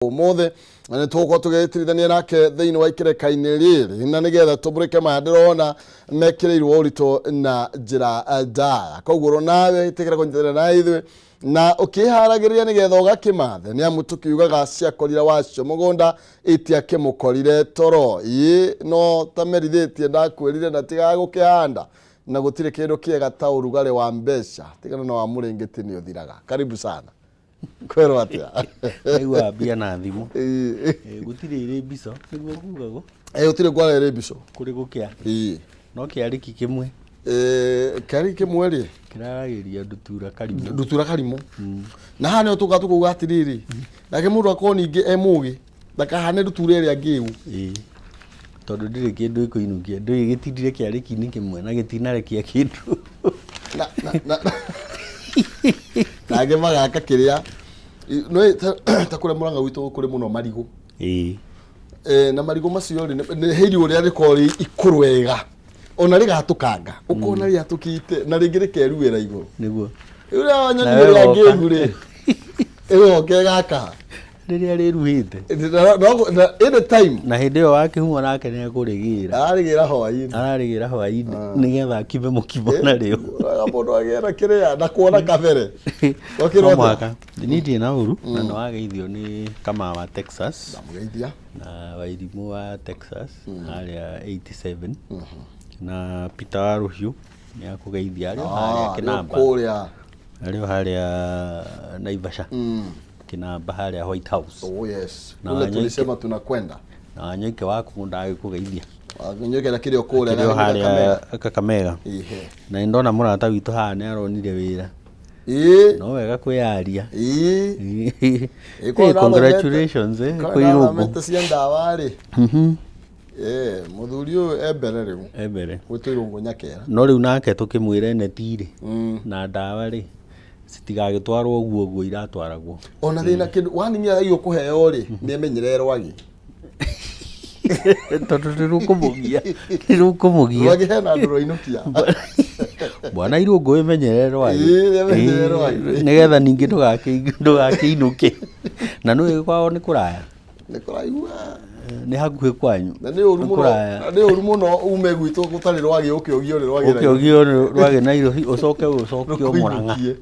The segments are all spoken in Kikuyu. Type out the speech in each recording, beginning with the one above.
Ũmũthĩ na nĩ tũgũkorwo tũgĩtirithania nake thĩinĩ wa ikereka-inĩ rĩrĩ na nĩgetha tũmũrĩke maya ndĩrona mekĩrĩirwo ũritũ na njĩra ndaya. Koguo nawe ĩtĩkĩra kũnyitanĩra na ithuĩ na ũkĩharagĩrĩria nĩgetha ũgakĩmathe, nĩ amu tũkiugaga ciakorire wacio mũgũnda itiakĩmũkorire toro. Ĩ no tamerithĩtie ndakwĩrire na tigaga gũkĩhanda, na gũtirĩ kĩndũ kĩega ta ũrugarĩ wa mbeca, tigana na wa mũrĩngĩti nĩ ũthiraga. Karibu sana. Kwĩrwo atĩa? Naigua mbia na thimũ. Gũtirĩ ĩrĩ mbico nĩguo kugagwo. Gũtirĩ ngwara ĩrĩ mbico. Kũrĩ gũkĩa. No kĩarĩki kĩmwe. Kĩarĩki kĩmwe rĩ kĩraragĩria ndutura karimũ. Ndutura karimũ. Na haha nĩho tũka tũkauga atĩrĩrĩ, nake mũndũ akorwo ningĩ e mũgĩ ndakahane ndutura ĩrĩa ngĩgu. Tondũ ndĩrĩ kĩndũ ĩkũinũkia, ndũĩ gĩtindire kĩarĩki-inĩ kĩmwe na gĩtinarekia kĩndũ. Na angĩ magaka kĩrĩa nĩ ta kũrĩa Mũrang'a gwitũ kũrĩ mũno marigũ. Na marigũ macio rĩ, nĩ he irigũ rĩrĩa rĩkoragwo rĩ ikũrũ wega ona rĩgatũkanga, ũkona rĩatũkĩte na rĩngĩ rĩkeruĩra igũrũ. Nĩguo. Rĩu rĩrĩa nyoni ĩrĩa ngĩgu rĩ, ĩgoka ĩgaka rĩrĩa rĩruhĩte. Any time. Na hĩndĩ ĩyo wakĩhumo nake nĩ ekũrĩgĩra. Ararĩgĩra hwaĩ-inĩ. Ararĩgĩra hwaĩ-inĩ nĩgetha akime mũkimo narĩo. Wega mũndũ agĩe na kĩrĩa na kuona kabere. No mũhaka. Niĩ ndirĩ na ũru na nĩ wageithio nĩ Kamau wa Texas. Ndamũgeithia. Na Wairimũ wa Texas harĩa 87 na Peter wa Rũhiũ nĩ akũgeithia arĩ o harĩa Kĩnamba. Kũrĩa. Arĩ o harĩa Naivasha. Kĩnamba harĩa White House. Oh yes. Na Kule tulisema tunakwenda. Na Wanyoike waku ndagĩkũgeithia. Wanyoike na kĩrĩa kũrĩa Kĩrĩa harĩa Kakamega. Na nĩ ndona mũrata witũ haha nĩ aronire wĩra. No wega kwĩyaria. Congratulations kwĩ Irũngũ. Cia ndawa rĩ. Mũthuri ũyũ e mbere rĩu. E mbere. Gwĩtwo Irũngũ Nyakera. No rĩu nake tũkĩmwĩre neti rĩ na ndawa rĩ citigagĩtwarwo ũguo ũguo iratwaragwo. Ona thĩna kĩndũ wani nĩ araigua kũheo rĩ, nĩ emenyerere rwagĩ. Tondũ nĩ rũkũmũgia, nĩ rũkũmũgia. Rwagĩ hena andũ rwainũkia. Bwana Irũngũ wĩmenyerere rwagĩ. Ĩĩ, wĩmenyerere rwagĩ. Nĩgetha ningĩ ndũgakĩinũke. Na nĩũĩ kwao nĩ kũraya? Nĩ kũraihu. Nĩ hakuhĩ kwanyu. Na nĩ ũru mũno, na nĩ ũru mũno ume gwitũ gũtarĩ rwagĩ ũke ũgio nĩ rwagĩ. Ũke ũgio nĩ rwagĩ Nairobi ũcoke ũcokio Mũrang'a.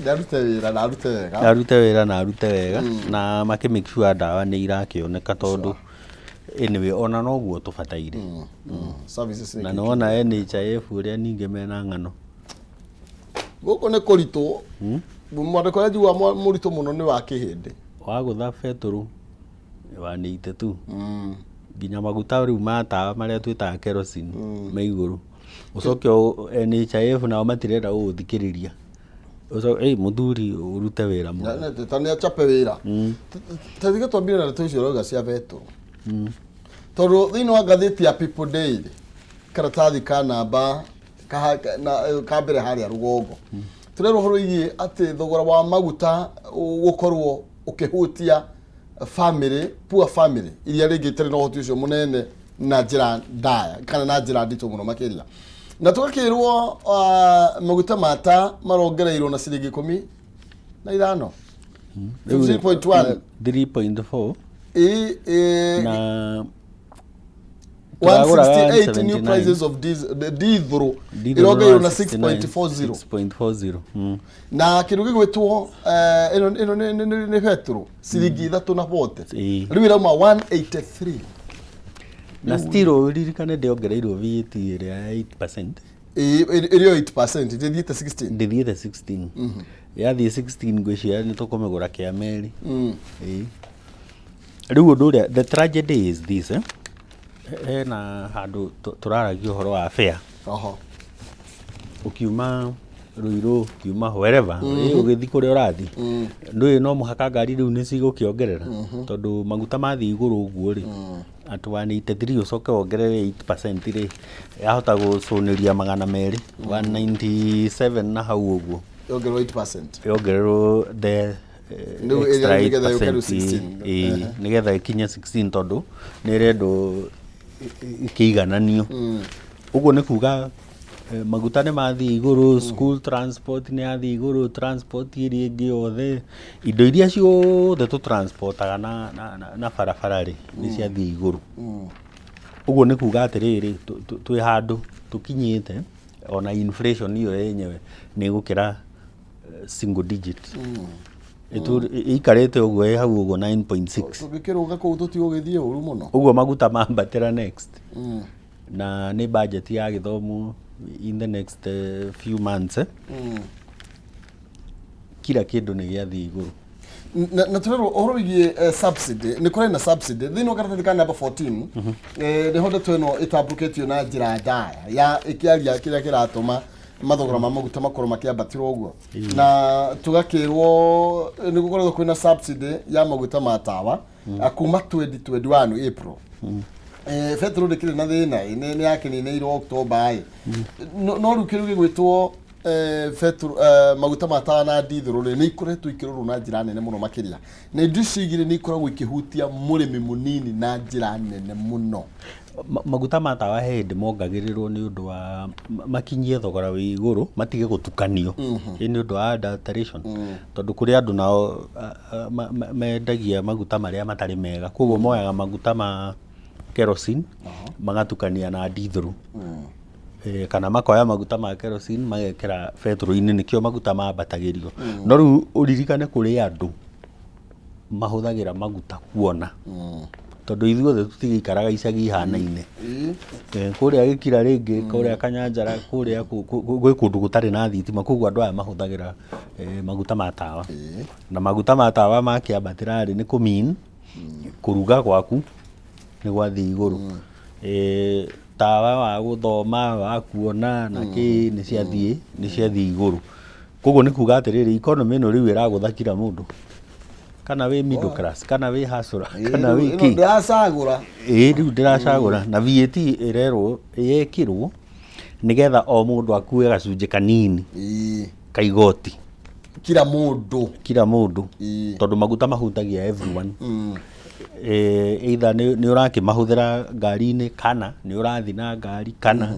Nĩ arute wĩra na arute wega. Arute wĩra na arute wega na makĩ make sure ndawa nĩ irakĩoneka tondũ anyway ona noguo tũbataire. Services Na nĩwona NHIF ũrĩa ningĩ mena ng'ano. Gũkũ nĩ kũritũ. Mwandĩko ũrĩa njiguaga mũritũ mũno nĩ wa kĩhĩndĩ. Wagũtha betũrũ 182 nginya maguta rĩu ma tawa marĩa twĩtaga kerosene me igũrũ. Ũcoke NHIF nao matirenda gũgũthikĩrĩria. Ũcoke mũthuri ũrute wĩra mũno. Ta nĩ achape wĩra. Ta reke twambie na ndeto icio ũrauga cia betũrũ. Tondũ thĩinĩ wa ngathĩti ya People Daily karatathi ka namba ka mbere harĩa rũgongo tũrerwo ũhoro wĩgiĩ atĩ thogora wa maguta gũkorwo ũkĩhutia family, poor family iria rĩngĩ itarĩ na ũhoti ũcio mũnene na njĩra ndaya kana na njĩra nditũ mũno makĩria. Na tũgakĩrwo maguta ma ta marongereirwo na ciringi 15. 15.1. 3.4. Na 168 new prices of diesel irongereirwo na 6.40. 6.40. Na kĩndũ gĩgwĩtwo ĩno ĩno nĩ betũrũ ciringi 3 na 40. Rĩu ĩrauma 183. Na still ũririkane ndĩongereirwo VAT ĩrĩa ya 8%. Ĩrĩ o 8%, ndĩthiĩte 16. Ndĩthiĩte 16. Yathiĩ 16 ngwĩciria nĩ tũkũmĩgũra kĩa meri. Rĩu ũndũ ũrĩa the tragedy is this, hena handũ tũraragia ũhoro wa fare. Ũkiuma Ruiru, ũkiuma wherever, ũgĩthiĩ kũrĩa ũrathiĩ, ndũĩ no mũhaka ngari rĩu nĩ cigũkĩongerera tondũ maguta mathiĩ igũrũ ũguo rĩ, at 183 ũcoke wongerere 8% rĩ, yahota gũcũnĩria 200, 197 na hau ũguo. Yongererwo 8%. Yongererwo the extra 8%, nĩgetha ĩkinye 16 tondũ nĩ ĩrendwo ĩkĩigananio. Ũguo nĩ kuga Maguta nĩ mathiĩ igũrũ, school transport nĩ yathiĩ igũrũ, transport ĩrĩa ĩngĩ yothe, indo iria ciothe tũ transportaga na barabara rĩ, nĩ ciathiĩ igũrũ. Ũguo nĩ kuga atĩrĩrĩ, twĩ handũ tũkinyĩte ona inflation ĩyo yenyewe nĩ ĩgũkĩra single digit. Ĩikarĩte ũguo ĩ hau ũguo 9.6. Tũngĩkĩrũga kũu tũtigũgĩthiĩ ũru mũno. Ũguo maguta mambatĩra next na nĩ budget ya gĩthomo in the next few months, kila kĩndũ nĩ gĩathiĩ igũrũ. Na tũrerwo ũhoro wĩgiĩ subsidy, nĩ kũrĩ na subsidy thĩinĩ wa karatathi ka namba 14. Nĩho ndeto ĩno ĩtambũkĩtio na njĩra ndaya ya ĩkĩaria kĩrĩa kĩratũma mathogora ma maguta makorwo makĩambatĩra ũguo, na tũgakĩrwo nĩ gũkoretwo kwĩna subsidy ya maguta ma tawa kuma 2021 April. Betũrũ ndĩkĩrĩ na thĩna ĩ, nĩ yakĩninĩirwo October ĩ. No rĩu kĩndũ gĩgwĩtwo betũrũ, maguta ma tawa na ndithũrũ rĩ, nĩ ikoretwo ikĩrorwo na njĩra nene mũno makĩria, na indo icio igĩrĩ nĩ ikoragwo ikĩhutia mũrĩmi mũnini na njĩra nene mũno. Maguta ma tawa he hĩndĩ mongagĩrĩrwo nĩ ũndũ wa makinyie thogora wĩ igũrũ matige gũtukanio. Ĩ nĩ ũndũ wa adulteration, tondũ kũrĩ andũ nao mendagia maguta marĩa matarĩ mega, koguo moyaga maguta ma kerosene magatukania na ndithũrũ, kana makoya maguta ma kerosene magekĩra betũrũ-inĩ, nĩkĩo maguta mambatagĩrio. No rĩu ũririkane kũrĩ andũ mahũthagĩra maguta kuona, tondũ ithuothe tũtigĩikaraga icagi ihanaine. Kũrĩa Gĩkira rĩngĩ, kũrĩa Kanyanjara, kũrĩa gwĩ kũndũ gũtarĩ na thitima, koguo andũ aya mahũthagĩra maguta ma tawa. Na maguta ma tawa makĩambatĩra rĩ, nĩ kũ mean kũruga gwaku nĩ gwathiĩ igũrũ. Tawa wa gũthoma, wa kuona na kĩ nĩ ciathiĩ igũrũ. Koguo nĩ kuga atĩrĩrĩ, economy ĩno rĩu ĩragũtha kila mũndũ, kana wĩ middle class, kana wĩ hustler, kana wĩ Ĩno kĩ. Ndĩracagũra. Ĩĩ, rĩu ndĩracagũra, na VAT ĩrerwo yekĩrwo nĩgetha o mũndũ akue gacunjĩ kanini ka igoti. Kila mũndũ. Kila mũndũ. Tondũ maguta mahutagia everyone. Either nĩ ũrakĩmahũthĩra ngari-inĩ, kana nĩ ũrathiĩ na ngari, kana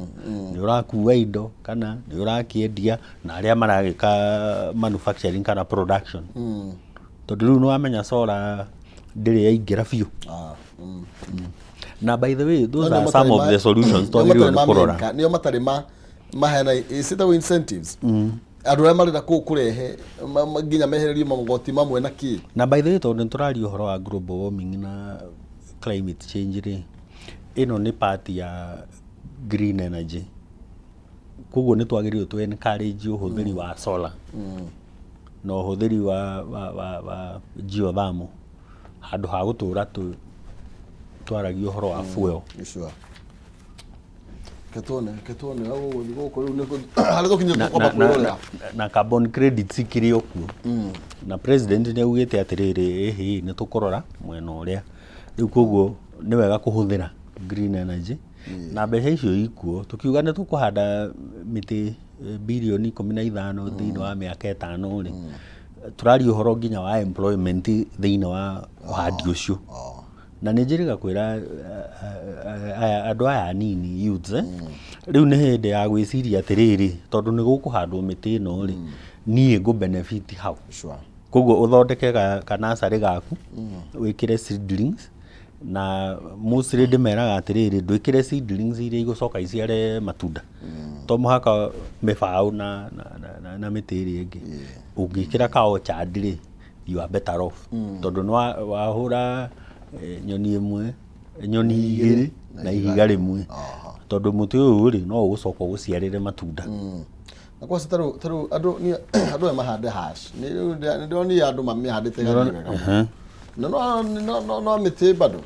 nĩ ũrakua indo, kana nĩ ũrakĩendia, na arĩa maragĩka manufacturing kana production, tondũ rĩu nĩ wamenya solar ndĩrĩ yaingĩra biũ. Na by the way, those are some of the solutions twagĩrĩirwo nĩ kũrora. Nĩo matarĩ ma maheana ciĩtagwo incentives, andũ arĩa marenda kũrehe nginya mehererio magoti mamwe na kĩ. Na by the way, tondũ nĩ tũraria ũhoro wa global warming na climate change rĩ, ĩno nĩ part ya green energy, koguo nĩ twagĩrĩirwo tũ encourage ũhũthĩri wa solar na ũhũthĩri wa geothermal handũ ha gũtũra twaragia ũhoro wa fuel. Sure. Ketuone gũgũthiĩ gũkũ rĩu harĩa tũkinyĩte tũkwamba kwĩrorera. Na carbon credits ikĩrĩ o kuo, na president nĩ augĩte atĩrĩrĩ, ĩhĩ, nĩ tũkũrora mwena ũrĩa rĩu, koguo nĩ wega kũhũthĩra green energy na mbeca icio ikuo. Tũkiuga nĩ tũkũhanda mĩtĩ birioni 15 thĩinĩ wa mĩaka 5 rĩ, tũraria ũhoro nginya wa employment thĩinĩ wa ũhandi ũcio. Na nĩ njĩrĩga kwĩra aya andũ aya anini, youths, rĩu nĩ hĩndĩ ya gwĩciria atĩrĩrĩ, tondũ nĩ gũkũhandwo mĩtĩ ĩno rĩ, niĩ ngũ benefit hau. Koguo ũthondeke ka nursery gaku, wĩkĩre seedlings, na mostly ndĩmeraga atĩrĩrĩ, ndwĩkĩre seedlings iria igũcoka iciare matunda, to mũhaka mĩbaũ na mĩtĩ ĩrĩa ĩngĩ. Ũngĩkĩra ka orchard rĩ, you are better off, tondũ nĩ wahũra nyoni ĩmwe, nyoni igĩrĩ na ihiga rĩmwe, tondũ mũtĩ ũyũ rĩ, no ũgũcoka ũgũciarĩre matunda. Na kwaca tarĩu andũ andũ aya mahande hash, nĩ rĩu ndĩronire andũ mamĩhandĩte gathiĩ wega mũno. Na no mĩtĩ bado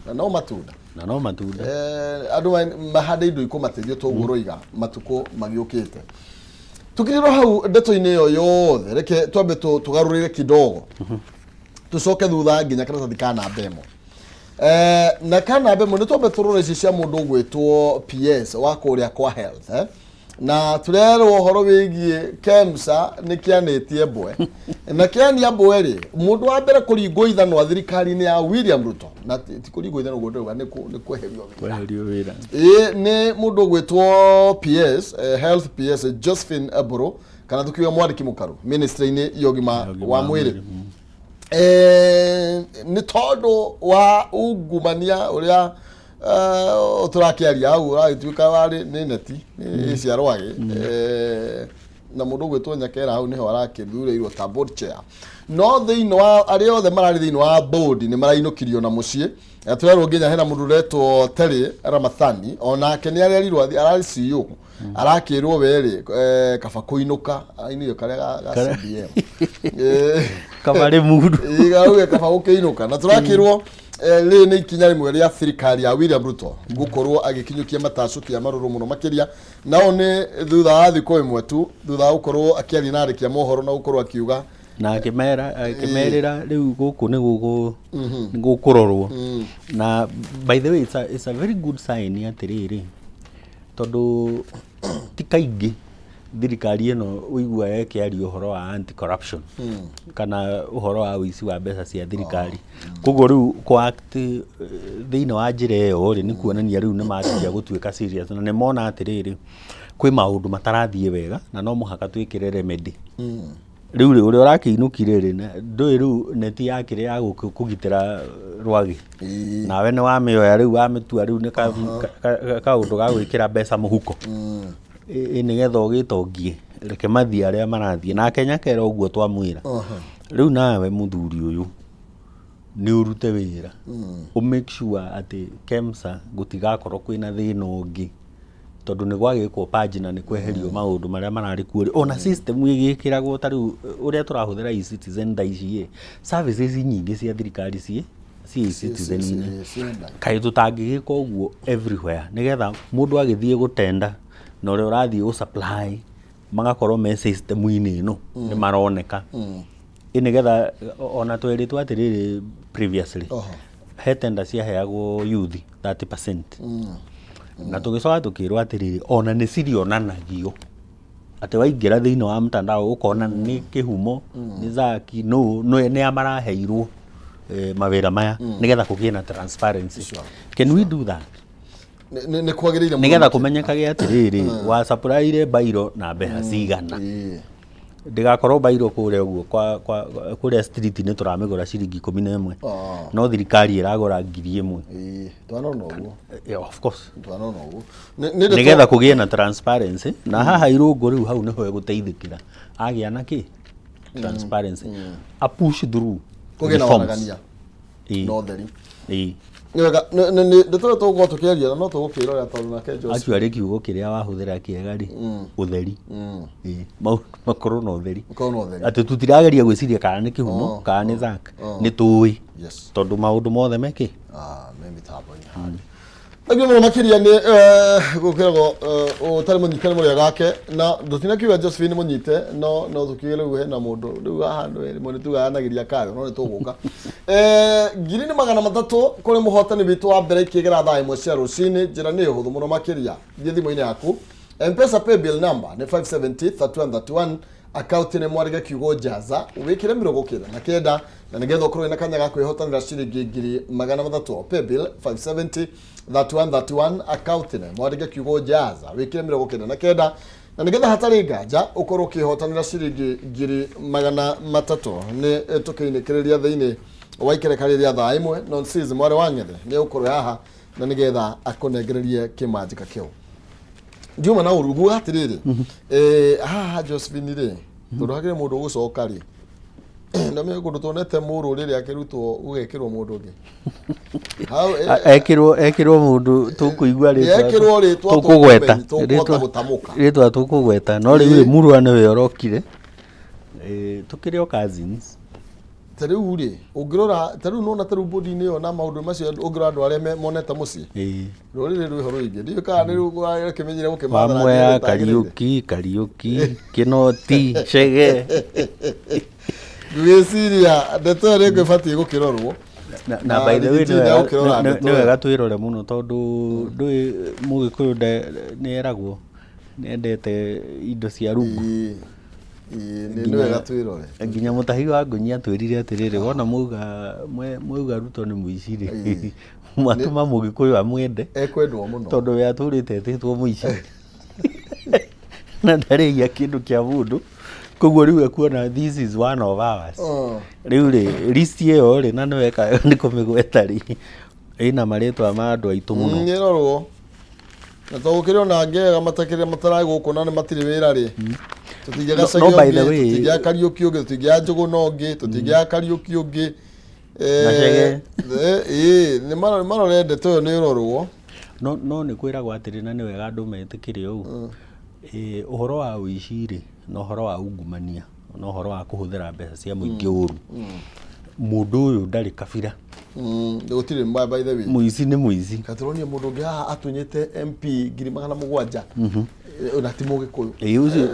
na no matunda. Na no matunda. Andũ mahande indo ikũmateithia toguo ũroiga matukũ magĩũkĩte. Tukirĩrwo hau ndeto-inĩ ĩyo yothe, reke twambe tũgarũrĩre kidogo, tũcoke thutha nginya karatathi ka namba 1. Na ka namba 1 nĩ twambe tũrore ici cia mũndũ ũgwĩtwo PS wa kũrĩa kwa health. Na turerwo ũhoro wĩgiĩ KEMSA nĩ kĩanĩtie mbwe na kĩania mbwe rĩ, mũndũ wa mbere kũringwo ithanwa thirikari-inĩ ya William Ruto, na ti kũringwo ithanwa ũguo ndĩrauga, nĩ kweherio wĩra. Kweherio wĩra. Ĩĩ, nĩ mũndũ ũgwĩtwo PS, health PS Josephine Mburu, kana tũkiuga mwandĩki mũkaru ministry-inĩ ya ũgima wa mwĩrĩ. Nĩ tondũ wa ungumania ũrĩa tũrakĩaria hau, ũragĩtuĩka warĩ nĩ neti nĩ cia rwagĩ, na mũndũ ũgwĩtwo Nyakera hau nĩho arakĩthurĩirwo ta board chair, no thĩinĩ wa arĩa othe mararĩ thĩinĩ wa board nĩ marainũkirio na mũciĩ. Na tũrerwo nginya hena mũndũ ũretwo Terry Ramathani, onake nĩ arerirwo athiĩ, ararĩ CEO, arakĩrwo werĩ kaba kũinũka, ainire karĩa ga CBM. Kabarĩ mundu. Ĩĩ, gauge kaba gũkĩinũka. Na tũrakĩrwo rĩrĩ nĩ ikinya rĩmwe rĩa thirikari ya William Ruto gũkorwo agĩkinyũkia matacũkia marũrũ mũno makĩria, nao nĩ thutha wa thikũ ĩmwe tu thutha wa gũkorwo akĩaria na andĩki a mohoro na gũkorwo akiuga Na akĩmera, akĩmerĩra rĩu gũkũ nĩ gũkũ nĩ gũkũrorwo. Na by the way, it's a very good sign atĩrĩrĩ, tondũ ti kaingĩ thirikari ĩno ũiguaga ĩkĩaria ũhoro wa anti corruption kana ũhoro wa ũici wa mbeca cia thirikari. Koguo rĩu kũ act thĩinĩ wa njĩra ĩyo rĩ, nĩ kuonania rĩu nĩ manjia gũtuĩka serious na nĩ mona atĩrĩrĩ, kwĩ maũndũ matarathiĩ wega na no mũhaka twĩkĩre remedy. Rĩu rĩ, ũrĩa ũrakĩinũkire rĩ, ndũĩ rĩu neti yakĩrĩ ya kũgitĩra rwagĩ, nawe nĩ wamĩoya rĩu wamĩtua rĩu nĩ kaũndũ ga gwĩkĩra mbeca mũhuko. Ĩ nĩgetha ũgĩtongie, reke mathiĩ arĩa marathiĩ. Nake Nyakera ũguo twamwĩra, rĩu nawe mũthuri ũyũ nĩ ũrute wĩra, ũ make sure atĩ KEMSA gũtigakorwo kwĩna thĩna ũngĩ, tondũ nĩ gwagĩkwo purge na nĩ kweherio maũndũ marĩa mararĩ kuo rĩ, ona system ĩgĩkĩragwo ta rĩu ũrĩa tũrahũthĩra eCitizen thaa ici ĩ, services nyingĩ cia thirikari ciĩ eCitizen-inĩ. Kaĩ tũtangĩgĩka ũguo everywhere, nĩgetha mũndũ agĩthiĩ gũtenda na ũrĩa ũrathiĩ gũ supply magakorwo me system-inĩ ĩno, nĩ maroneka, ĩ nĩgetha ona twerĩtwo atĩrĩrĩ previously, he tender ciaheagwo youth 30%, na tũgĩcoka tũkĩrwo atĩrĩrĩ, ona nĩ cirionanagio atĩ waingĩra thĩinĩ wa mtandao ũkona nĩ kĩhumo, nĩ zaki no nĩ a maraheirwo mawĩra maya, nĩgetha kũgĩe na transparency. Can we do that? Nĩ kwagĩrĩire mũno. Nĩgetha makĩria. Kũmenyekage atĩrĩrĩ, wa supplyire bairo na mbeca cigana, ndĩgakorwo bairo kũrĩa ũguo kwa kũrĩa street nĩ tũramĩgũra ciringi 11, no thirikari ĩragũra 1000. Ĩĩ, twanona ũguo. Yeah, of course. Twanona ũguo. Nĩ ndeto- Nĩgetha kũgĩe na transparency, na haha irũngũ rĩu hau nĩho egũteithĩkĩra agĩa na kĩ transparency, a push through Kũgĩe na reforms. waragania na ũtheri. Nĩ wega. Ndeto ĩyo tũgũkorwo tũkĩaria na no tũgũkĩrora tondũ nake Joseph Actually, kiugo kĩrĩa wahũthĩra kĩega rĩ, ũtheri. Ĩĩ, maũndũ makorwo na ũtheri. Makorwo na ũtheri. Atĩ tũtirageria gwĩciria kana nĩ kĩhumo kana nĩ zak, nĩ tũĩ, tondũ maũndũ mothe mekĩ Ah, me mĩtambo-inĩ harĩa. Thengiũ mũno makĩria nĩ gũkĩragwo ũtarĩ mũnyite nĩ mũrĩa gake, na tũtinakiuga Josephine mũnyite, no tũkiuge rĩu hena mũndũ rĩu haha rĩmwe nĩ tugayanagĩria kayo, no nĩ tũgũka. 3,300 kũrĩ mũhotani witũ wa mbere ikĩgera thaa 1 cia rũcinĩ. Njĩra nĩ hũthũ mũno makĩria, thiĩ thimũ-inĩ yaku, M-Pesa paybill number nĩ 570 3131, akaunti nĩ mwarĩge kiugo jaza, wĩkĩre 99, na nĩgetha ũkorwo wĩna kanya ga kwĩhotanĩra ciringi 300,000. Paybill 570 3131, akaunti nĩ mwandĩke kiugo jaza, wĩkĩre 99, na nĩgetha hatarĩ nganja ũkorwo ũkĩhotanĩra ciringi 300,000. Nĩ tũkĩinĩkĩrĩria thĩinĩ wa ikereka rĩrĩa thaa 1, nonsis mwarĩ wa ng'ethe nĩ ũkorwo haha na nĩgetha akũnengererie kĩmanjĩka kĩu. Ndiuma na ũru nguga atĩrĩrĩ, haha Josephine rĩ, tondũ hakĩrĩ mũndũ ũgũcoka rĩ, ndamenya kũndũ tuonete mũrũ rĩrĩa akĩrutwo gũgekĩrwo mũndũ ũngĩ hau. Ekĩrwo mũndũ tũkũigua rĩtwa. Ekĩrwo rĩtwa tũkũgweta. Tũkũhota gũtamũka. Rĩtwa tũkũgweta, no rĩu rĩ, Murwa nĩwe ũrokire. Tũkĩrĩ o cousins. Ta rĩu rĩ, ũngĩrora ta rĩu nona ta rĩu bodi-inĩ ĩyo na maũndũ macio, ũngĩrora andũ arĩa monete mũciĩ, rũrĩrĩ rwĩho rũingĩ, ndiũĩ kana nĩ rĩu kĩmenyire gũkĩmatha na njĩra Wamwea ĩrĩa ĩtagĩrĩire. Kariũki, Kariũki, Kĩnoti, Chege. Ngwĩciria ndeto ĩyo rĩngĩ ĩbatiĩ gũkĩrorwo. Na Na by the way, Rigiji nĩ egũkĩrora ndeto nĩ ĩyo. wega twĩrore mũno, tondũ ndũĩ mũgĩkũyũ nĩ eragwo Nĩendete indo cia rungu. Ĩĩ, ĩĩ, nĩ wega twĩrore. Nginya mũtahi wa ngũnyi atwĩrire atĩrĩrĩ, wona mwauga Ruto nĩ mũici rĩ, mwatũma mũgĩkũyũ amwende. Ekwendwo mũno. Tondũ we atũrĩte etĩtwo mũici. Na ndarĩia kĩndũ kĩa mũndũ. Koguo rĩu ekuona this is one of ours. Rĩu rĩ, list ĩyo rĩ, na nĩweka nĩ kũmĩgweta rĩ, ĩna marĩtwa ma andũ aitũ mũno. Nĩrorwo. Na to gũkĩrĩ ona angĩ ega matakĩrĩ matararĩ gũkũ na nĩ matirĩ wĩra rĩ. Tũtingĩaga No, Gachagua no, by the ũngĩ, way- tũtingĩaga Kariũki ũngĩ, tũtingĩaga Njũgũna ũngĩ, tũtingĩaga Kariũki ũngĩ. Na Chege. Ĩĩ, nĩ marore ndeto ĩyo nĩ ĩrorwo. No nĩ kwĩragwo atĩrĩ na nĩ wega andũ metĩkĩre ũũ. Ũhoro wa ũici rĩ, na ũhoro wa ungumania, na ũhoro wa kũhũthĩra mbeca cia mũingĩ ũru. Mũndũ ũyũ ndarĩ kabira. Gũtirĩ by the way. Mũici nĩ mũici. Katũronie mũndũ ũngĩ haha atunyĩte MP 700,000 na ti Mũgĩkũyũ. Ĩĩ, ũcio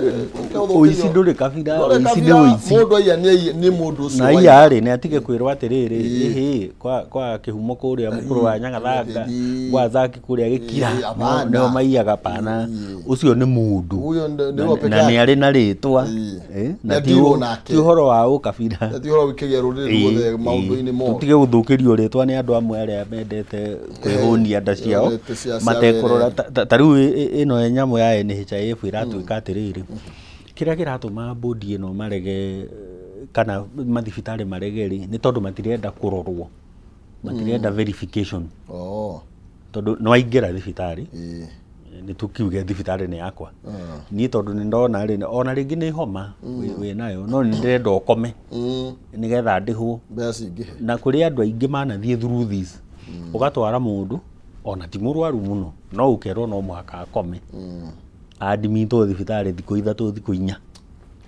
ũici ndũrĩ kabira, Ndũrĩ ũici nĩ kabira, ũici. Mũndũ aiya nĩ aiya, nĩ mũndũ ũcio Na waiya. aiya rĩ, nĩ atige kwĩrwo atĩrĩrĩ, ĩhĩ, kwa kĩhumo kũrĩa mũkũrũ wa Nyagathanga, gwa Zaki kũrĩa Gĩkira, Ĩĩ, hapana. nĩo maiyaga pana. Ũcio nĩ mũndũ. Ũyũ nĩ Na we peke na nĩ yake. arĩ na rĩtwa. Ĩĩ. Na Na ndirwo nake. ti ũhoro wa ũkabira. Na ti ũhoro wa gũikagia rũrĩrĩ ruothe maũndũ-inĩ mothe. Tũtige gũthũkĩrio rĩtwa nĩ andũ amwe arĩa mendete kwĩhũnia nda ciao Mendete cia matekũrora wene. ta rĩu ĩno nyamũ ya NHIF ĩratuĩka atĩrĩrĩ, kĩrĩa kĩratũma bodi ĩno marege kana mathibitarĩ marege rĩ, nĩ tondũ matirenda kũrorwo, matirenda verification. Tondũ nĩ waingĩra thibitarĩ, nĩ tũkiuge thibitarĩ nĩ yakwa, niĩ tondũ nĩ ndona rĩ, ona rĩngĩ nĩ homa wĩ nayo, no nĩ ndĩrenda ũkome nĩgetha ndĩhwo. Mbeca cingĩhe. Na kũrĩ andũ aingĩ manathiĩ through this, ũgatwara mũndũ ona ti mũrwaru mũno, no ũkerwo no mũhaka akome, admitwo thibitarĩ thikũ 3, thikũ 4,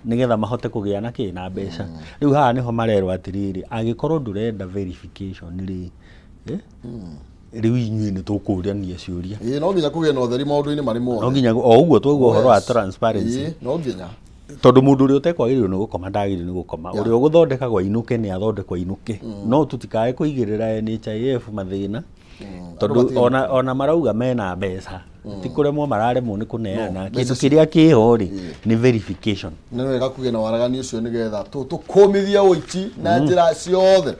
nĩgetha mahote kũgĩa na kĩ na mbeca. Rĩu haha nĩho marerwo atĩrĩrĩ, angĩkorwo ndũrenda verification rĩ, rĩu inyuĩ nĩ tũkũrania ciũria. Ĩĩ, no nginya kũgĩe na ũtheri maũndũ-inĩ marĩ mothe. No nginya o ũguo twaigua ũhoro wa transparency. Ĩĩ, no nginya. Tondũ mũndũ ũrĩa ũtekwagĩrĩirwo nĩ gũkoma ndagĩrĩirwo nĩ gũkoma, ũrĩa ũgũthondekagwo ainũke nĩ athondekwo ainũke, no tũtikae kũigĩrĩra NHIF mathĩna, tondũ ona marauga mena mbeca, ti kũremwo mararemwo nĩ kũneana kĩndũ kĩrĩa kĩho rĩ, nĩ verification. Nĩ wega kũgĩa na waragani ũcio nĩgetha tũkũmithie ũici na njĩra ciothe.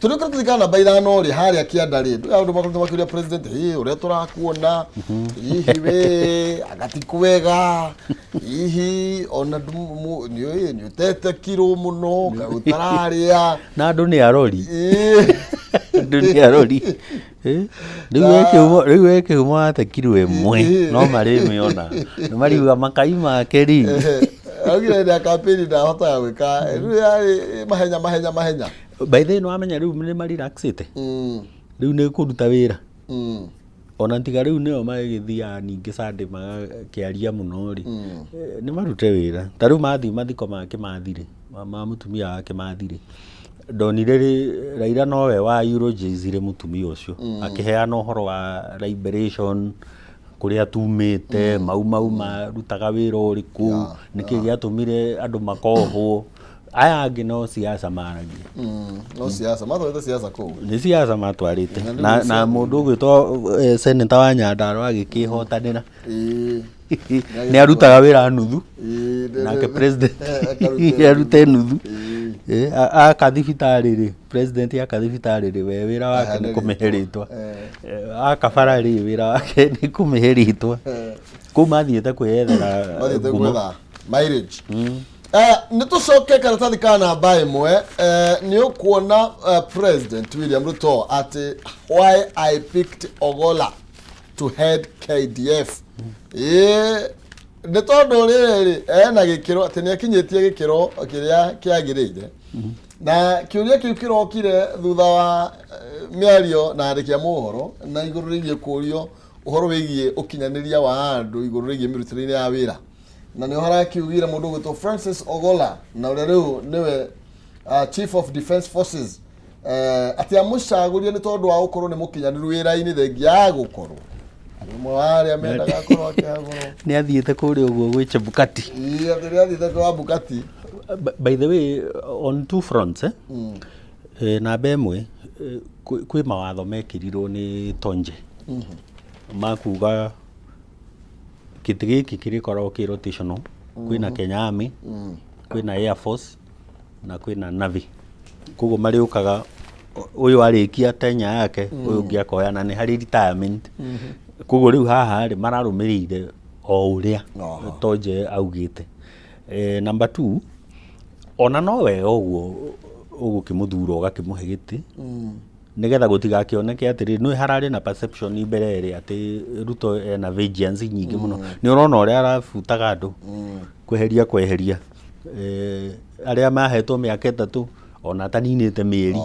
Tũrĩ karatathi ka namba 5 rĩ, harĩa kĩanda rĩ, ndũĩ andũ makoretwo makĩũria president, hĩ ũrĩa tũrakuona hihi we anga ti kwega, hihi ona nĩ nĩ ũtete kiro mũno, kaĩ ũtararĩa. Na andũ nĩ arori. Andũ nĩ arori. Rĩu we kĩhumo wate kiro 1, no marĩmĩona. Nĩ mariuga makai make rĩ. Augire hĩndĩ ya campaign ndahotaga gwĩka, rĩu yarĩ mahenya mahenya mahenya. By the way, nĩ wamenya rĩu nĩ marelaxĩte. Rĩu nĩ kũruta wĩra. Ona tiga rĩu nĩo magĩthiaga ningĩ Sunday magakĩaria mũno rĩ, nĩ marute wĩra. Ta rĩu mathiĩ mathiko ma Kĩmathi rĩ, ma mũtumia wa Kĩmathi rĩ, ndonire rĩ, Raila nowe wa eulogize mũtumia ũcio, akĩheana ũhoro wa liberation, kũrĩa tumĩte, mau mau marutaga wĩra ũrĩkũ, nĩkĩ gĩatũmire andũ makohwo. Aya angĩ no siasa maragia. No siasa, matwarĩte siasa kũu. Nĩ siasa matwarĩte. Na mũndũ ũgwĩtwo senator wa Nyandarua agĩkĩhotanĩra. Nĩ arutaga wĩra nuthu. Nake president arute nuthu. Aka thibitarĩ rĩ, president aka thibitarĩ rĩ, we wĩra wake nĩ kũmĩhe rĩtwa. Aka bara rĩ, wĩra wake nĩ kũmĩhe rĩtwa. Kũu mathiĩte kwĩyethera Mathiĩte ngumo. gwetha mileage. Nĩ tũcoke karatathi ka namba 1, nĩ ũkuona President William Ruto atĩ why I picked Ogolla to head KDF. Ĩĩ, nĩ tondũ rĩrĩ ena gĩkĩro atĩ nĩ akinyĩtie gĩkĩro kĩrĩa kĩagĩrĩire. Na kĩũria kĩu kĩrokire thutha wa mĩario na andĩki a mohoro na igũrũ rĩgiĩ kũũrio ũhoro wĩgiĩ ũkinyanĩria wa andũ igũrũ rĩgiĩ mĩrutĩre-inĩ ya wĩra. Na nĩho harakiugire mũndũ ũgwĩtwo Francis Ogolla, na ũrĩa rĩu nĩwe Chief of Defence Forces, atĩ amũcagũrire nĩ tondũ wa gũkorwo nĩ mũkinyanĩru wĩra-inĩ, thengia ya gũkorwo arĩ ũmwe wa arĩa mendaga akorwo akĩhagũrwo. Nĩ athiĩte kũrĩa ũguo gwĩ Chebukati. Ĩĩ, atĩ nĩ athiĩte kwa Bukati. By the way, on two fronts, namba 1, kwĩ mawatho mekĩrirwo nĩ Tonje makuga Gĩtĩ gĩkĩ kĩrĩkoragwo kĩ rotational. Kwĩna Kenya Army, kwĩna Air Force na kwĩna Navy. Koguo marĩũkaga, ũyũ arĩkia tenya yake, ũyũ ũngĩ akoya, na nĩ harĩ retirement. Koguo rĩu haha rĩ, mararũmĩrĩire o ũrĩa Tonje augĩte. Number two, ona no wega ũguo ũgũkĩmũthura ũgakĩmũhe gĩtĩ, nĩgetha gũtigakĩoneke atĩrĩ, nĩ hararĩ na perception mbere ĩrĩa atĩ Ruto ena vengeance nyingĩ mũno. Nĩ ũrona ũrĩa arabutaga andũ, kweheria kweheria arĩa mahetwo mĩaka 3 ona ataninĩte mĩeri.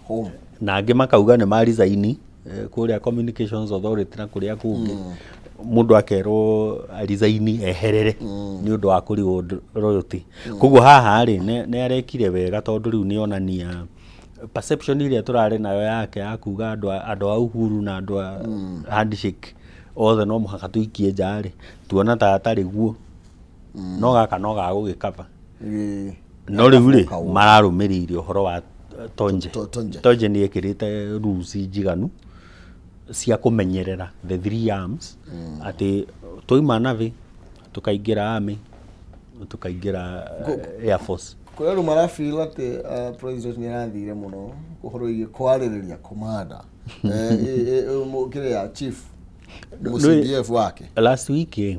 Home. Na angĩ makauga nĩ ma resign kũrĩa Communications Authority na kũrĩa kũngĩ, mũndũ akerwo resign eherere nĩ ũndũ wa kũ reward loyalty. Koguo haha rĩ, nĩ arekire wega, tondũ rĩu nĩ onania perception ĩrĩa tũrarĩ nayo yake ya kuga andũ a Uhuru na andũ a handshake othe no mũhaka tũikie nja rĩ, tuona ta atarĩ guo. No gaka no gagũgĩkaba. No rĩu rĩ, mararũmĩrĩire ũhoro wa Tonje. Tonje. Tonje nĩ ekĩrĩte rules njiganu cia kũmenyerera the three arms, atĩ twauma Navy tũkaingĩra Army, tũkaingĩra Air Force. Kũrĩ andũ marafeel atĩ president nĩ arathire mũno ũhoro wĩgiĩ kwarĩrĩria commander, kĩrĩa chief mũ CDF wake. Last week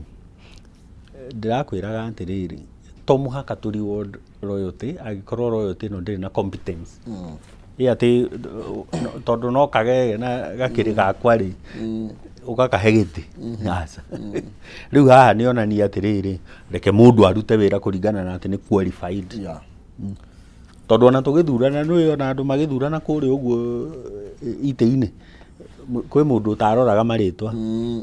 ndĩrakwĩraga atĩrĩrĩ, to mũhaka tũ reward loyalty angĩkorwo loyalty ĩno ndĩrĩ na competence. Ĩ atĩ tondũ no kagege na gakĩrĩ gakwa rĩ, ũgakahe gĩtĩ? Aca. Rĩu haha nĩ onania atĩrĩrĩ, reke mũndũ arute wĩra kũringana na atĩ nĩ qualified. Tondũ ona tũgĩthurana, nĩ ona andũ magĩthurana kũrĩa ũguo itĩ-inĩ, kwĩ mũndũ ũtaroraga marĩtwa.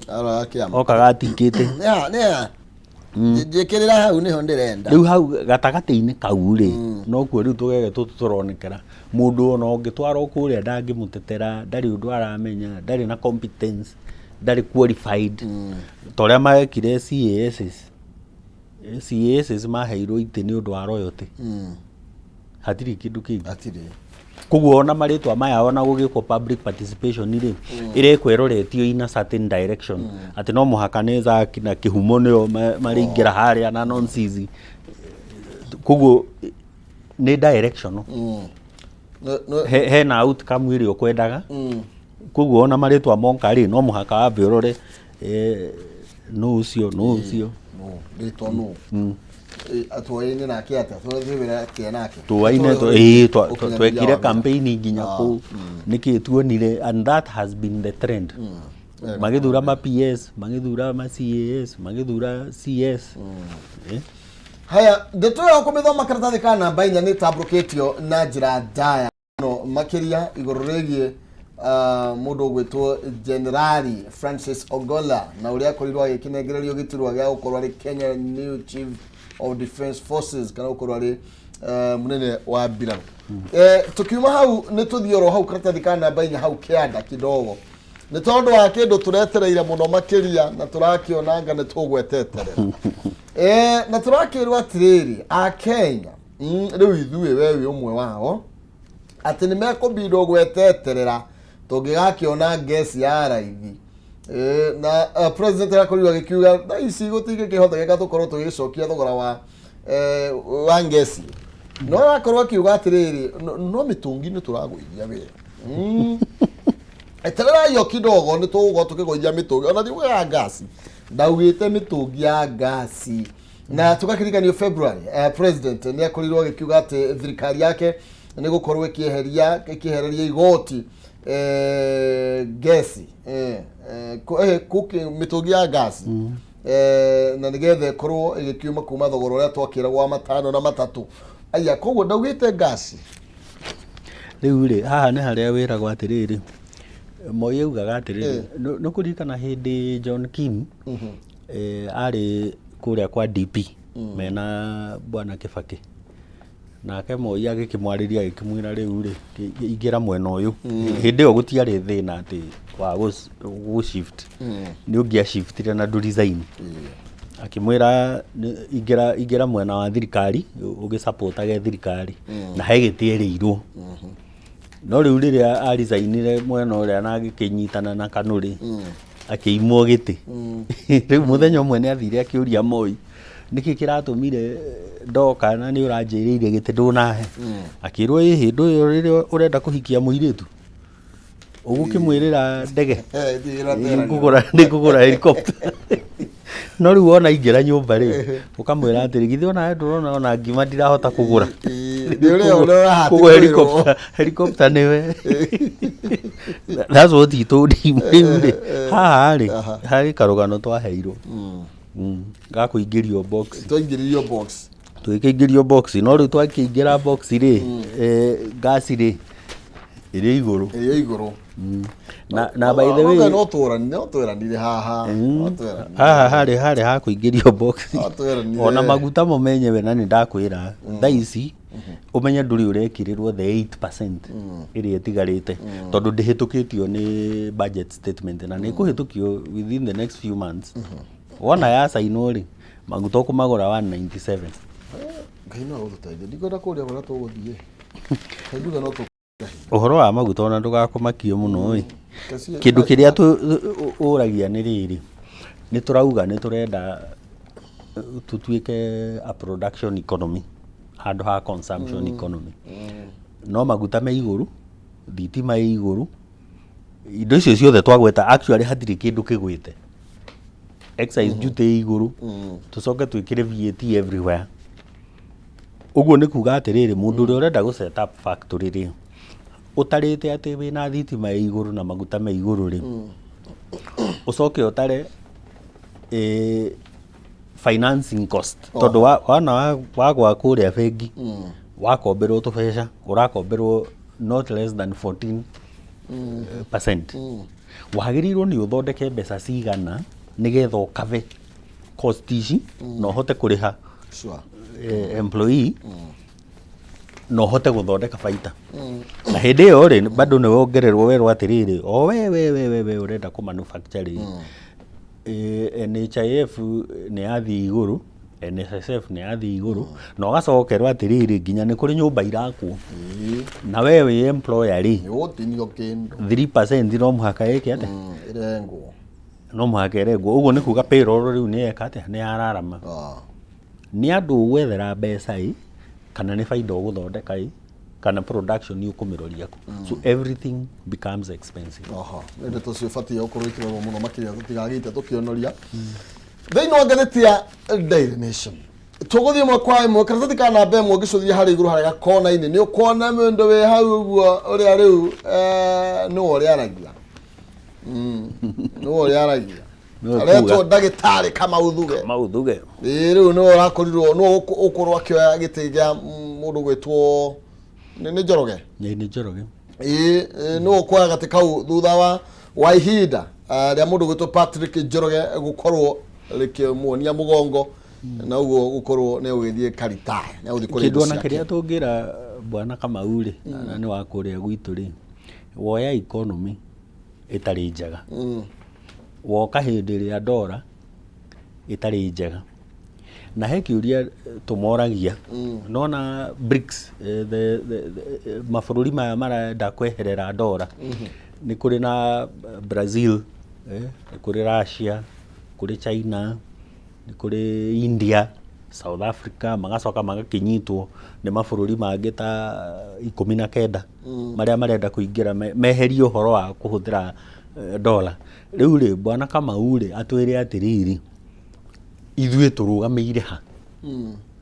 Aroraga kĩama. Okaga atikĩte. Nĩa njĩkĩrĩra hau nĩho ndĩrenda. Rĩu hau gatagatĩ-inĩ kau rĩ, nokuo rĩu tũgege tũtũ tũronekera. Mũndũ ona ũngĩtwarwo kũrĩa ndangĩmũtetera, ndarĩ ũndũ aramenya, ndarĩ na competence, ndarĩ qualified. Ta ũrĩa marekire CASs. CASs maheirwo itĩ nĩ ũndũ wa loyalty. Hatirĩ kĩndũ kĩngĩ. Hatirĩ. Koguo ona marĩtwa maya, ona gũgĩkwo public participation rĩ, ĩrekwo ĩroretio in a certain direction, atĩ no mũhaka nĩ Zaki na Kĩhumo nĩo marĩingĩra harĩa na nonsense. Koguo nĩ directional. Hena outcome ĩrĩa ũkwendaga. Koguo ona marĩtwa moka rĩ, no mũhaka wambe ũrore, nũ ũcio, nũ ũcio. Nũ rĩtwa nũ? Twoyaine nake atĩa? Twathiĩ wĩra atĩa nake? Tuaine Ũkinyanĩria twekire wa wĩra. Campaign nginya kũu nĩkĩ tuonire, and that has been the trend. Magĩthura ma PS, magĩthura ma CAS, magĩthura CS. Haya, ndeto ĩyo kũmĩthoma karatathi ka namba 4 nĩ ĩtambũrũkĩtio na njĩra ndaya mũno makĩria igũrũ rĩgiĩ mũndũ ũgwĩtwo Generali Francis Ogolla na ũrĩa akorirwo agĩkĩnengererio gĩturwa gĩa gũkorwo arĩ Kenya new Chief of Defence Forces, kana gũkorwo arĩ mũnene wa mbirarũ. Tukiuma hau nĩ tũthiĩ oro hau karatathi ka namba 4 hau kĩanda kidogo, nĩ tondũ wa kĩndũ tũretereire mũno makĩria na tũrakĩona anga nĩ tũgweteterera, na tũrakĩrwo atĩrĩrĩ, akenya, rĩu ithuĩ we wĩ ũmwe wao, atĩ nĩ mekũbindwo gweteterera tũngĩgakĩona ngeci ya raithi. Na president arakorirwo agĩkiuga thaa ici gũtingĩkĩhotekeka tũkorwo tũgĩcokia thogora wa ngeci, no arakorwo akiuga atĩrĩrĩ, no mĩtũngi nĩ tũragũithia wĩra. Etererai o kidogo, nĩ tũgũkorwo tũkĩgũithia mĩtũngi, ona thiũga ya ngasi, ndaugĩte mĩtũngi ya ngasi. Na tũgakĩriganio February, president nĩ akorirwo agĩkiuga atĩ thirikari yake nĩ gũkorwo ĩkĩeheria ĩkĩehereria igoti ngeci, mĩtũngi ya ngasi, na nĩgetha ĩkorwo ĩgĩkiuma kuma thogora ũrĩa twakĩragwo wa matano na matatũ. Aya, koguo ndaugĩte ngasi. Rĩu rĩ, haha nĩ harĩa wĩragwo atĩrĩrĩ, Moi augaga atĩrĩrĩ, nĩ kũririkana hĩndĩ John Kim arĩ kũrĩa kwa DP mena bwana Kibaki, nake Moi agĩkĩmwarĩria, agĩkĩmwĩra, rĩu rĩ, ingĩra mwena ũyũ. Hĩndĩ ĩyo gũtiarĩ thĩna atĩ wa gũ shift, nĩ ũngĩa shiftire na ndũ resign. Akĩmwĩra, ingĩra, ingĩra mwena wa thirikari ũgĩsupportage thirikari, na he gĩtĩ erĩirwo. No rĩu rĩrĩa aresignire mwena ũrĩa na agĩkĩnyitana na Kanu rĩ, Akĩimwo gĩtĩ. Rĩu mũthenya ũmwe nĩ athire akĩũria Moi, nĩkĩ kĩratũmire ndoka na nĩ ũranjĩrĩire gĩtĩ ndũnahe? Akĩrwo ĩ hĩndĩ ĩyo rĩrĩa ũrenda kũhikia mũirĩtu ũgũkĩmwĩrĩra ndege? Eh, ndigĩra tera. Nĩngũgũra helicopter. No rĩu wona ingĩra nyũmba rĩ, ũkamwĩra atĩrĩ, githĩ ona ndũrona ona ngima ndirahota kũgũra? Ĩĩ, nĩ ũrĩa ũrĩa ũrahati Kũgũra kwĩrwo. Helicopter nĩwe. That's what he told him. Rĩu rĩ, haha rĩ, harĩ karũgano twaheirwo ga kũingĩrio box. Twaingĩririo box. Tũgĩkĩingĩrio box, no rĩu twakĩingĩra box rĩ, ngasi rĩ ĩrĩ igũrũ. Ĩrĩ igũrũ. Na by the way, no tũranire, no tweranire haha, no tweranire. Haha harĩ ha kũingĩrio box. No tweranire. Ona maguta mo menyewe, na nĩ ndakwĩra thaa ici ũmenye ndũrĩ ũrekĩrĩrwo the 8% ĩrĩa ĩtigarĩte, tondũ ndĩhĩtũkĩtio nĩ budget statement na nĩ ĩkũhĩtũkio within the next few months. Wona yacainwo rĩ, maguta ũkũmagũra 197. Ngai no agũtũteithie. Ndikwenda kũria kũrĩa tũgũthiĩ. Kaiguga no tũ Ũhoro wa maguta ona ndũgakũmakie mũno ĩ. Kacie- Kĩndũ kĩrĩa ũragia nĩ rĩrĩ, nĩ tũrauga nĩ tũrenda tũtuĩke a production economy handũ ha consumption economy, no maguta me igũrũ, thitima ĩ igũrũ, indo icio ciothe twagweta, actually hatirĩ kĩndũ kĩgwĩte. Excise duty ĩ igũrũ, tũcoke twĩkĩre VAT everywhere. Ũguo nĩ kuga atĩrĩrĩ, mũndũ ũrĩa ũrenda gũ set up factory rĩ, ũtarĩte atĩ wĩna thitima ĩ igũrũ na maguta me igũrũ rĩ, ũcoke ũtare financing cost, tondũ wana wagwa kũrĩa bengi wakomberwo tũbeca, ũrakomberwo not less than 14%. Wagĩrĩirwo nĩ ũthondeke mbeca cigana nĩgetha ũkave cost ici na ũhote kũrĩha employee na ũhote gũthondeka baita. Na hĩndĩ ĩyo rĩ, bado nĩ wongererwo werwo atĩrĩrĩ, o we ũrenda kũ manufacture rĩ, NHIF nĩ yathiĩ igũrũ, NSSF nĩ yathiĩ igũrũ, na ũgacokerwo atĩrĩrĩ, nginya nĩ kũrĩ nyũmba irakwo na we wĩ employer rĩ, Nĩ ũgũtinio kĩndũ. 3% no mũhaka ĩke atĩa? Ĩrengwo. No mũhaka ĩrengwo. Ũguo nĩ kuga payroll rĩu nĩ yeka atĩa? Nĩ yararama. Nĩ andũ ũgwethera mbeca ĩ, kana nĩ baida ũgũthondeka ĩ, kana production ũkũmĩroria kũ? So everything becomes expensive. Aha, nĩ ndeto ciũbatiĩ gũkorwo ikĩrorwo mũno makĩria tũtigagĩte tũkĩonoria. Thĩinĩ wa ngathĩti ya Daily Nation, tũgũthiĩ ĩmwe kwa ĩmwe. Karatathi ka namba 1, ũngĩcũthia harĩa igũrũ harĩa gakona-inĩ, nĩ ũkuona mũndũ wĩ hau ũguo ũrĩa rĩu nĩwe ũrĩa aragia. Nĩwe ũrĩa aragia. Nĩwe Aretwo kuga. Ndagĩtarĩ Kamau Thuge. Kamau Thuge. Ĩĩ, rĩu nĩwe ũrakorirwo, nĩwe ũkorwo akĩoya gĩtĩ kĩa mũndũ gwĩtwo nĩ Njoroge. Nĩ Njoroge. Ĩĩ, nĩwe ũkuoya gatĩ kau thutha wa ihinda rĩa mũndũ gwĩtwo Patrick Njoroge gũkorwo rĩkĩmuonia mũgongo na ũguo gũkorwo nĩ ũgĩthiĩ karitaya, nĩ ũgũthiĩ kũrĩa Kĩndũ indo ona ciake. kĩrĩa tũngĩra bwana Kamau rĩ, na nĩ wa kũrĩa gwitũ rĩ, woya economy ĩtarĩ njega, woka hĩndĩ ĩrĩa ndora ĩtarĩ njega, na he kĩũria tũmoragia. Nona BRICS, the mabũrũri maya marenda kweherera ndora, nĩ kũrĩ na Brazil, nĩ kũrĩ Russia, kũrĩ China, nĩ kũrĩ India, South Africa, magacoka magakĩnyitwo nĩ mabũrũri mangĩ ta 19 marĩa marenda kũingĩra meherie ũhoro wa kũhũthĩra dola. Rĩu rĩ, bwana Kamau rĩ, atwĩre atĩrĩrĩ, ithuĩ tũrũgamĩire ha?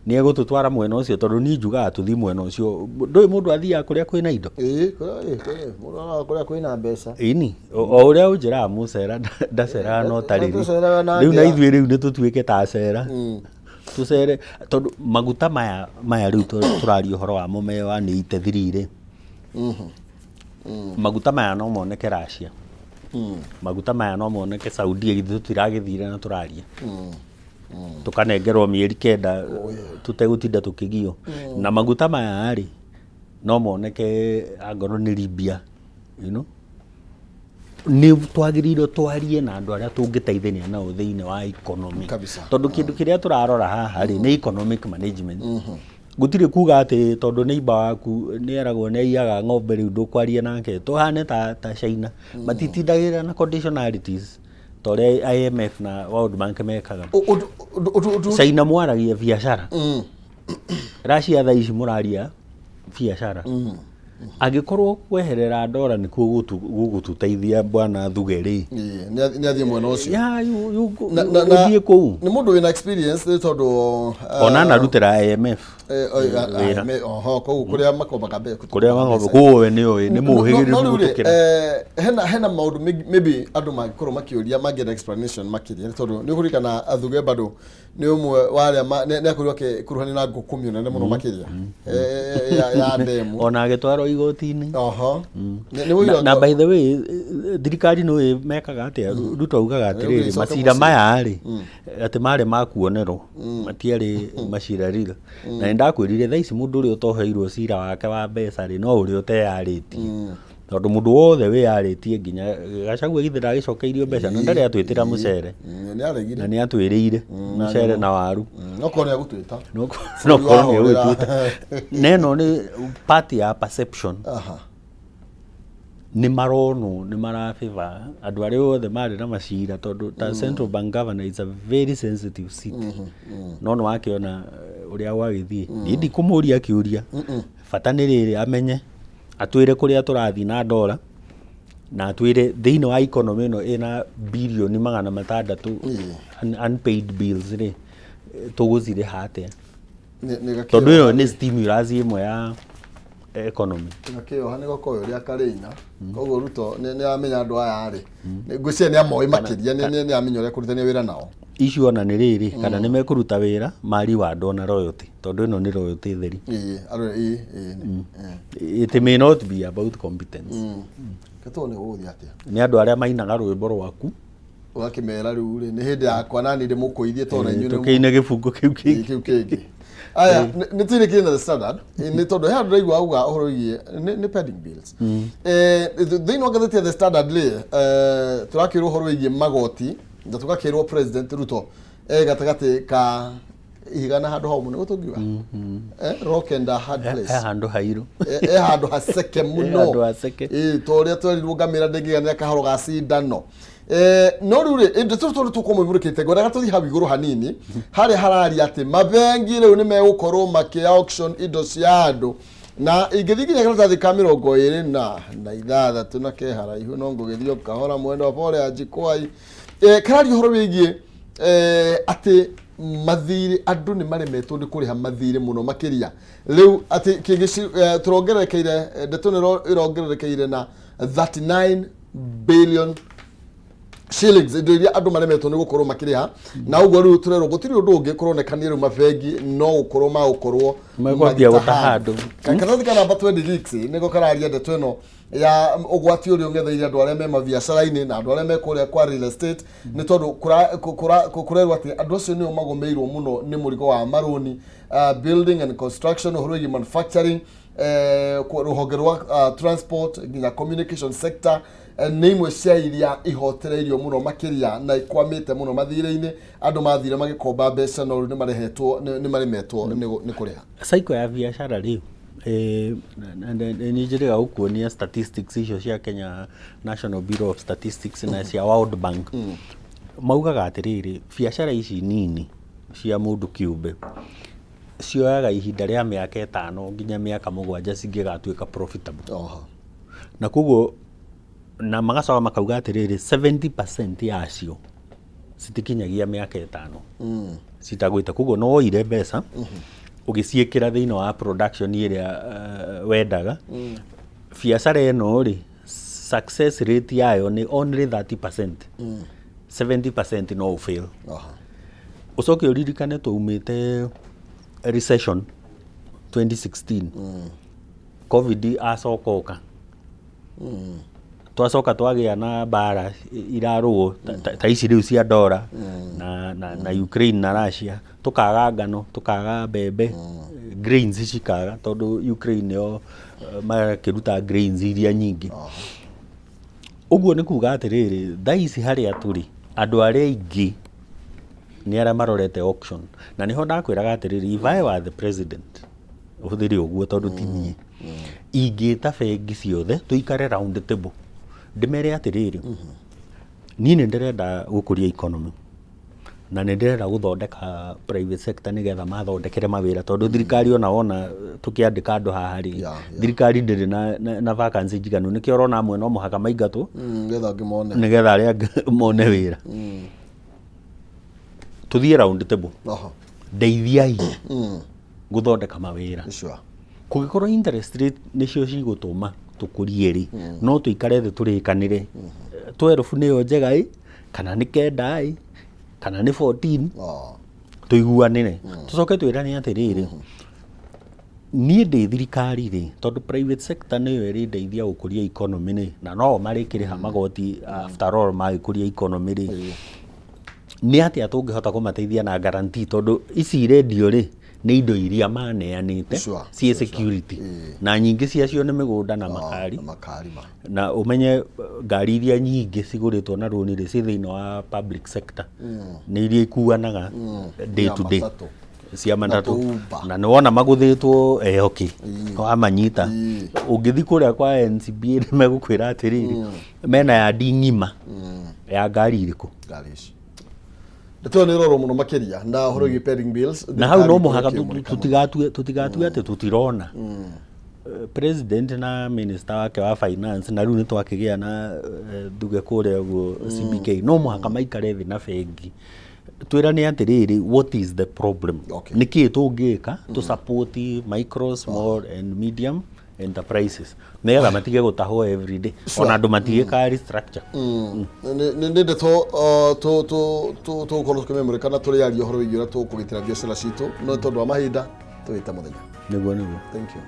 Nĩ egũtũtwara mwena ũcio? Tondũ niĩ njugaga tũthiĩ mwena ũcio. Ndũĩ mũndũ athiaga kũrĩa kwĩna indo. Ĩĩ, mũndũ aroraga kũrĩa kwĩna mbeca. Ĩni o ũrĩa ũnjĩraga mũcera ndaceraga no tarĩrĩ. Ndaceraga na Rĩu na ndĩa. ithuĩ rĩu nĩ tũtuĩke ta acera, tũcere, tondũ maguta maya rĩu tũraria ũhoro wamo me 183 rĩ, maguta maya no moneke Russia, maguta maya no moneke Saudia. Ithuĩ tũtiragĩthire na tũraria tũkanengerwo mĩeri 9 tũtegũtinda tũkĩgio na maguta maya rĩ, no moneke angorwo nĩ Libya. Nĩ twagĩrĩirwo twarie na andũ arĩa tũngĩteithania nao thĩinĩ wa economy. Kabisa. Tondũ kĩndũ kĩrĩa tũrarora haha rĩ, nĩ economic management. Gũtirĩ kuga atĩ tondũ neighbor waku nĩ eragwo nĩ aiyaga ng'ombe, rĩu ndũkwaria nake. Tũhane ta China, matitindagĩrĩra na conditionalities. Ta ũrĩa IMF na World Bank mekaga. Ũndũ China mwaragia biacara. Russia thaa ici mũraria biacara. Angĩkorwo kweherera ndora nĩkuo gũgũtũteithia, bwana Thuge rĩ, Ĩĩ, nĩ athiĩ mwena ũcio. Ya, ũthiĩ kũu. Nĩ mũndũ wĩna experience nĩ tondũ Ona anarutĩra IMF wĩra. Oho, koguo kũrĩa makombaga kũrĩa makomba kũu, we nĩ ũĩ nĩ mũhĩgĩrĩru No rĩu rĩ, gũtũkĩra. Hena maũndũ maybe andũ mangĩkorwo makĩũria, mangĩenda explanation makĩria, nĩ tondũ nĩ ũkũririkana Athuge bado nĩ ũmwe wa arĩa nĩ akorirwo akĩkuruhanio na ngũkũmio nene mũno makĩria ya ndemu. Ona agĩtwarwo igoti-inĩ. Oho. Nĩ ũira Na by the way, thirikari nĩ mekaga atĩa? Ruto augaga atĩrĩrĩ, Rĩu macira mũciĩ. maya rĩ, atĩ marĩ ma kuonerwo, matiarĩ macira real. Na nĩ ndakwĩrire thaa ici mũndũ ũrĩa ũtoheirwo cira wake wa mbeca rĩ, no ũrĩa ũteyarĩtie, tondũ mũndũ wothe wĩyarĩtie, nginya Gachagua, githĩ ndagĩcokeirio mbeca na ndarĩ atwĩtĩra mũcere? Nĩ aregire. Na nĩ atwĩrĩire mũcere na waru. No korwo nĩ agũtwĩta. No korwo nĩ agũtwĩta. Na ĩno nĩ part ya perception. Nĩ maronwo nĩ marabĩba andũ arĩa othe marĩ na macira, tondũ ta central bank governor is a very sensitive seat. No nĩ wakĩona ũrĩa gwagĩthiĩ. Niĩ ndikũmũria kĩũria, bata nĩ rĩrĩ, amenye atwĩre kũrĩa tũrathiĩ na ndora, na atwĩre thĩinĩ wa economy ĩno ĩna 600 birioni unpaid bills rĩ, tũgũcirĩha atĩa? Nĩ Tondũ ĩyo nĩ stimulus ĩmwe ya economy. Gakĩoha nĩ gokoyo ũrĩa karĩina, koguo Ruto nĩ amenya andũ aya rĩ, ngwĩciria nĩ amoĩ makĩria, nĩ amenya ũrĩa kũrutithania wĩra nao. Issue ona nĩ rĩrĩ, kana nĩ mekũruta wĩra ma reward na royalty, tondũ ĩno nĩ royalty theri. Ĩĩ, andũ, ĩĩ. It may not be about competence. Ketwo nĩ gũgũthiĩ atĩa. Nĩ andũ arĩa mainaga rwĩmbo rwaku. Ũgakĩmera rĩu rĩ, nĩ hĩndĩ yakwa nani ndĩmũkũithie tondũ na inyuĩ Tũkĩine gĩbungo kĩu kĩngĩ. Kĩngĩ. Kĩu kĩngĩ. Aya, nĩ tũirĩkire na The Standard, nĩ tondũ he handũ ndĩraigua auga ũhoro wĩgiĩ nĩ pending bills. Thĩinĩ wa ngathĩti ya The Standard rĩ, tũrakĩrwo ũhoro wĩgiĩ magoti na tũgakĩrwo President Ruto gatagatĩ ka ihiga na handũ homũ, nĩguo tũngiuga, rock and a hard he place. Handũ hairũ. E handũ haceke mũno. Handũ haceke. Ĩ, ta ũrĩa twerirwo ngamĩra ndĩngĩganĩra kahoro ga cindano. No rĩu rĩ, ĩndĩ tũtũ tondũ tũkũmũmũrĩkĩte, ngwendaga tũthiĩ hau igũrũ hanini harĩa hararia atĩ mabengi rĩu nĩ megũkorwo makĩ auction indo cia andũ, na ingĩthiĩ nginya karatathi ka 26 na ke haraihu, no ngũgĩthiĩ o kahora mwendo wa pole anjikwai. Kararia ũhoro wĩgiĩ atĩ mathirĩ, andũ nĩ maremetwo nĩ kũrĩha mathirĩ mũno makĩria rĩu, atĩ kĩngĩ tũrongererekeire, ndeto nĩ ĩrongererekeire na 39 billion shillings, indo iria andũ maremetwo nĩ gũkorwo makĩrĩha. Na ũguo rĩu tũrerwo gũtirĩ ũndũ ũngĩ kũronekania rĩu mabengi no gũkorwo magũkorwo Mekwambia gũtaha andũ. Karatathi ka namba 26 nĩko kararia ndeto ĩno ya ũgwati ũrĩa ũng'etheire andũ arĩa me mabiacara-inĩ na andũ arĩa me kũrĩa kwa real estate, nĩ tondũ kũrerwo atĩ andũ acio nĩo magũmĩirwo mũno nĩ mũrigo wa marũni, building and construction, ũhoro wĩgiĩ manufacturing, rũhonge rwa transport, nginya communication sector, nĩ imwe cia iria ihotereirio mũno makĩria na ikwamĩte mũno mathirĩ-inĩ. Andũ mathire magĩkomba mbeca, no rĩu nĩ marehetwo, nĩ maremetwo nĩ kũrĩha. Cycle ya biacara rĩ, nĩ njĩrĩga gũkuonia statistics icio cia Kenya National Bureau of Statistics na cia World Bank. Maugaga atĩrĩrĩ, biacara ici nini cia mũndũ kĩũmbe cioyaga ihinda rĩa mĩaka 5 nginya mĩaka 7 cingĩgatuĩka profitable. Na koguo na magacoka makauga atĩrĩrĩ, 70% yacio citikinyagia mĩaka 5 citagwĩte. Koguo no woire mbeca ũgĩciĩkĩra thĩinĩ wa production ĩrĩa wendaga, biacara ĩno rĩ, success rate yayo nĩ only 30%, 70% no fail. Ũcoke ũririkane twaumĩte recession 2016, COVID acoka oka, twacoka twagĩa na mbara irarũo ta ici rĩu cia ndora na Ukraine na Russia, tukaga ngano, tukaga mbembe, grains cikaga, tondũ Ukraine nĩo marakĩruta grains iria nyingĩ. Ũguo nĩ kuga atĩrĩrĩ, thaa ici harĩa tũrĩ, andũ arĩa aingĩ nĩ arĩa marorete auction. Na nĩho ndakwĩraga atĩrĩrĩ, if I were the president, ũhũthĩre ũguo tondũ ti niĩ, ingĩta bengi ciothe tũikare round table, ndĩmere atĩrĩrĩ, Niĩ nĩ ndĩrenda gũkũria economy na nĩ ndĩrenda gũthondeka private sector nĩgetha mathondekere mawĩra, tondũ thirikari ona wona tũkĩandĩka andũ haha rĩ, thirikari ndĩrĩ na vacancy njiganu. Nĩkĩo ũrona amwe no mũhaka maingatwo Nĩgetha angĩ mone. Nĩgetha arĩa angĩ mone wĩra. Tũthiĩ round table. Ndeithiai gũthondeka mawĩra. Kũngĩkorwo interest rate nĩcio cigũtũma tũkũrie rĩ, no tũikare thĩ tũrĩkanĩre 12 nĩyo njega ĩ, kana nĩ 9 ĩ, kana nĩ 14. Tũiguanĩre, tũcoke twĩrane atĩrĩrĩ, niĩ ndĩ thirikari rĩ, tondũ private sector nĩyo ĩrĩndeithia gũkũria economy rĩ, na no marĩkĩrĩha magoti after all magĩkũria economy rĩ, nĩ atĩa tũngĩhota kũmateithia na guarantee? Tondũ ici irendio rĩ, nĩ indo iria maneanĩte ciĩ security, na nyingĩ ciacio nĩ mĩgũnda na makari. Na makari ma. Na ũmenye ngari iria nyingĩ cigũrĩtwo na rũni rĩ, ciĩ thĩinĩ wa public sector, nĩ iria ikuanaga day Cia to day, matatũ. Cia matatũ. Tũ-Uber. Na nĩ wona magũthĩtwo okay, wamanyita. Ũngĩthiĩ kũrĩa kwa NCBA nĩ megũkwĩra atĩrĩrĩ, mena yandi ng'ima ya ngari irĩkũ. Ngari ici. Ndeto ĩyo nĩ ĩrorwo mũno makĩria na ũhoro wĩgiĩ pending bills. Na hau no thirikari mũhaka ĩkorwo ĩkĩmũrĩka mũno. tũtigatue atĩ tũtirona. President na minister wake wa finance, na rĩu nĩ twakĩgĩa na Nduge kũrĩa ũguo CBK, no mũhaka maikare thĩ na bengi, twĩrane atĩrĩrĩ, what is the problem? Nĩkĩĩ tũngĩka to support micro, small and medium enterprises nĩgetha matige gũtahwo every day, ona andũ matigĩkaga restructure? Nĩ ndeto tũgũkorwo tũkĩmemũrĩka na tũrĩaria ũhoro wĩgiĩ ũrĩa tũkũgitĩra biacara citũ, no nĩ tondũ wa mahinda tũgĩte mũthenya. Nĩguo. Thank you.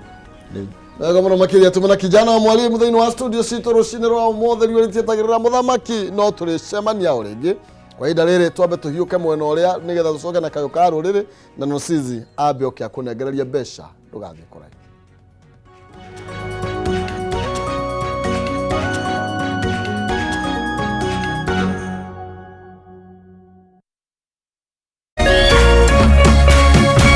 Rĩu. Wega mũno makĩria, tuma na kijana wa mwalimu thĩinĩ wa studio citũ rũcinĩ rwa ũmũthĩ. Riũa rĩtietagĩrĩra mũthamaki, no tũrĩcemania o rĩngĩ. Kwa ihinda rĩrĩ twambe tũhiũke mwena ũrĩa nĩgetha tũcoke na kayũ ka rũrĩrĩ na Nosizi ambe oke akũnengererie mbeca. Ndũgathiĩ kũraihu.